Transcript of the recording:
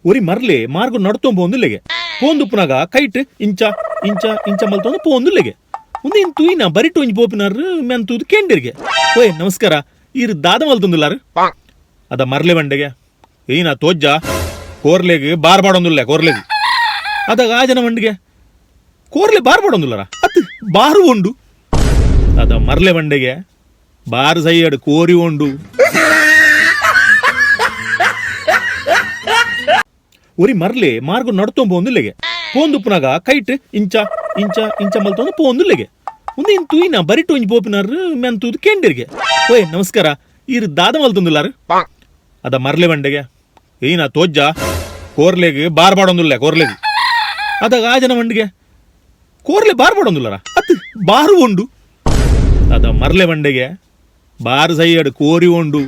ಒರಿ ಮರ್ಲೆ ಮಾರ್ಗ ನಡ್ತೊಂಬ ಒಂದುಲ್ಲೆಗೆ ಪೋಂದುಪ್ಪುನಾಗ ಕೈಟ್ ಇಂಚ ಇಂಚ ಇಂಚ ಮಲ್ತೊಂದು ಪೋಂದುಲ್ಲೆಗೆ ಉಂದು ತೂಯಿನ ಬರಿಟ್ ಒಂಜಿ ಪೋಪಿನಾರ್ ಮೆನ್ ತೂದು ಕೇಂಡಿರ್ಗೆ, ಓಯ್ ನಮಸ್ಕಾರ, ಈರ್ ದಾದ ಮಲ್ತೊಂದುಲ್ಲಾರು? ಅದ ಮರ್ಲೆ ಬಂಡೆಗೆ ಈನ ತೋಜ್ಜ ಕೋರ್ಲೆಗ್ ಬಾರ್ ಬಾಡೊಂದುಲ್ಲೆ ಕೋರ್ಲೆಗ್. ಅದಾಗ ಆ ಜನ ಮಂಡಿಗೆ ಕೋರ್ಲೆ ಬಾರ್ ಬಾಡೊಂದುಲ್ಲಾರ? ಅತ್ ಬಾರು ಉಂಡು. ಅದ ಮರ್ಲೆ ಬಂಡೆಗೆ ಬಾರು ಸೈಯಡ್ ಕೋರಿ ಉಂಡು. ಒರಿ ಮರ್ಲೆ ಮಾರ್ಗ ನಡ್ತೊಂಬ ಒಂದುಲ್ಲೆಗೆ ಪೋಂದುಪ್ಪುನಾಗ ಕೈಟ್ ಇಂಚ ಇಂಚ ಇಂಚ ಮಲ್ತೊಂದು ಪೋಂದುಲ್ಲೆಗೆ ಉಂದು ತೂಯಿನ ಬರಿಟ್ ಒಂಜಿ ಪೋಪಿನಾರ್ ಮೆನ್ ತೂದು ಕೇಂಡಿರ್ಗೆ, ಓಯ್ ನಮಸ್ಕಾರ, ಈರ್ ದಾದ ಮಲ್ತೊಂದುಲ್ಲಾರು? ಅದ ಮರ್ಲೆ ಬಂಡೆಗೆ ಈನ ತೋಜ್ಜ ಕೋರ್ಲೆಗ್ ಬಾರ್ ಬಾಡೊಂದುಲ್ಲೆ ಕೋರ್ಲೆಗ್. ಅದಾಗ ಆ ಜನ ಮಂಡಿಗೆ ಕೋರ್ಲೆ ಬಾರ್ ಬಾಡೊಂದುಲ್ಲಾರ? ಅತ್ ಬಾರು ಉಂಡು. ಅದ ಮರ್ಲೆ ಬಂಡೆಗೆ ಬಾರ್ ಸೈಯಡ್ ಕೋರಿ ಉಂಡು.